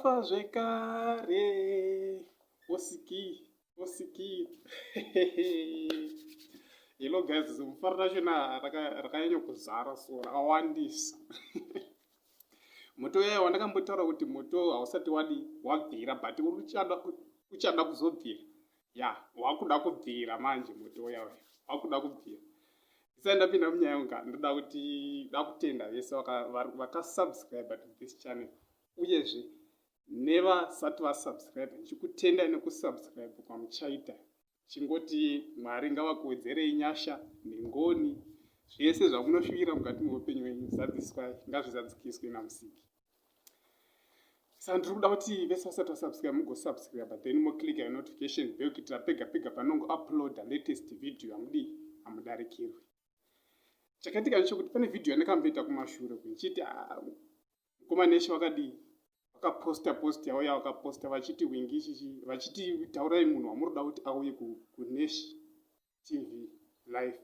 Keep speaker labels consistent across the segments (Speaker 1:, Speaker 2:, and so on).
Speaker 1: Gafa zvekare osiki osiki. Hello guys, mufaro rachona rakanyanya kuzara so rakawandisa. Moto uya wandakambotaura kuti moto hausati wadi wabvira but uri uchada uchada kuzobvira. Ya, wakuda kubvira manje moto uya uya. Wakuda kubvira. Ndisati ndapinda munyaya yanga ndoda kuti da kutenda vese vakasubscribe to this channel uyezve nevasati vasubscribe ndichikutendai nekusubscribe kwamuchaita chingoti Mwari ngavakuwedzerei nyasha nengoni zvese zvamunoshuvira mukati meupenyu hwenyu zadziswai ngazvizadzikiswe naMusiki. Saka ndiri kuda kuti vese vasati vasubscribe mugosubscribe then moclicka notification bell kuitira pega pega panongo uploada latest video hamudii hamudarikirwi. Chakaitika ndechekuti pane video yandakamboita kumashure ndichiti ah, mukoma Neshe vakadii vakaposta post yavo yavakaposta vachiti wingi chichi vachiti taurai munhu wamuri kuda kuti auye kuNesh TV live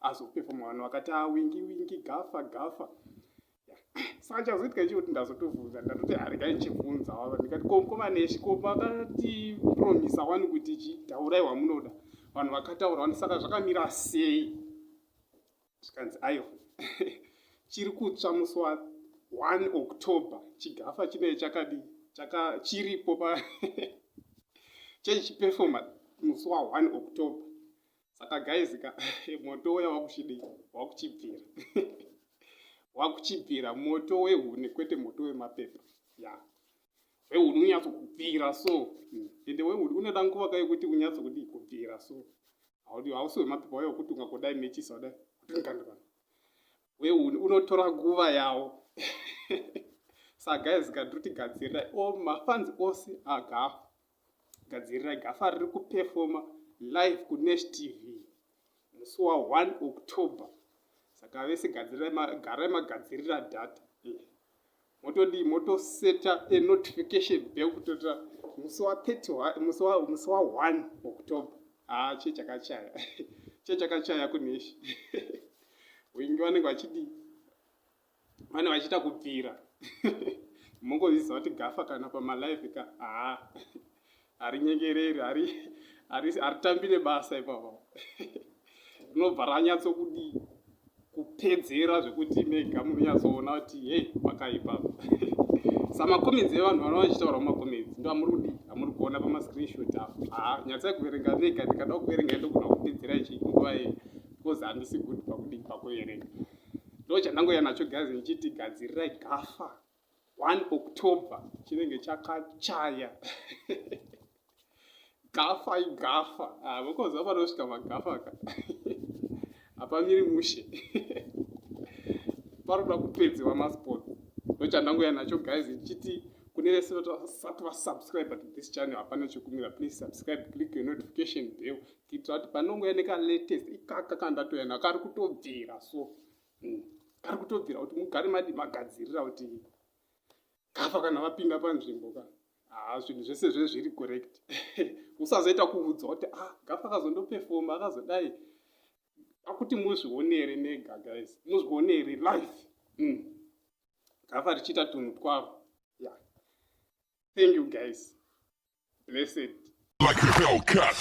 Speaker 1: azopefoma vanhu vakati ah, wingi wingi gafa gafa. Saka chazoitika ichi kuti ndazotobvunza ndatoti haregai ndichibvunza wava ndikati ko mukoma Nesh ko makati promisa wani kuti chi taurai wamunoda vanhu vakataura wani saka zvakamira sei zvikanzi aiwa chiri kutsva musi wa 1 October chigafa chinee chakadii chaka chiripo pa chechiperforma musi wa 1 October. Saka guys ka moto uya wakuchidii wakuchibvira wakuchibvira moto wehuni kwete moto wemapepa ya wehuni unyatso kubvira so ende wehuni unoda nguva ka yekuti unyatso kudii kubvira so haudi hausi wemapepa uya wekuti ungangodai mechisa kudai kuti ngandikana wehuni unotora nguva yawo. Saka guys ka ndiri kuti gadzirirai o mafanzi ose agafa gadzirirai gafa riri kupefoma live kuNash TV musi wa 1 October. Saka vese gadzirirai garai magadzirira data motodii motoseta a notification bell kutotira musi wa 31 musi wa musi wa 1 October. Ah, che chakachaya che chakachaya kuNash wingi vanenge vachidii vanenge vachiita kubvira mongozviziva kuti gafa kana pamalive ka haa harinyengereri haritambi nebasa ipapo rinobva ranyatsokudii kupedzera zvekuti mega munonyatsoona kuti hei pakaipa. Samacomments evanhu vanova vachitaura mumacomments ndo amuri kudii amuri kuona pamascreenshot apo haa nyatsai kuverenga mega ndikada kuverenga ndogona kupedzera ichi nguva iyi because handisi good pakudii pakuverenga. Ndo chandangoya nacho guys ndichiti gadzirirai gafa 1 October chinenge chakachaya. Gafa igafa. Ah, mukoziva panosvika magafa ka hapamiri mushe parikuda kupedziwa masports. Ndochandangoya nacho guys ndichiti kune vese vasati vasubscribe to this channel hapana chekumira please subscribe click your notification bell kuitira kuti panongoya neka latest ikaka kandatoya nako kari kutobvira so kari kutobvira kuti mugare madi magadzirira kuti gafa kana vapinda panzvimbo ka haa zvinhu zvese zve zviri correct. Usazoita kuudzwa kuti ah gafa akazondopefoma akazodai akuti muzvionere mega guys muzvionere live gafa richiita tunhu twaro. Yeah, thank you guys, blessed
Speaker 2: like a Hellcat.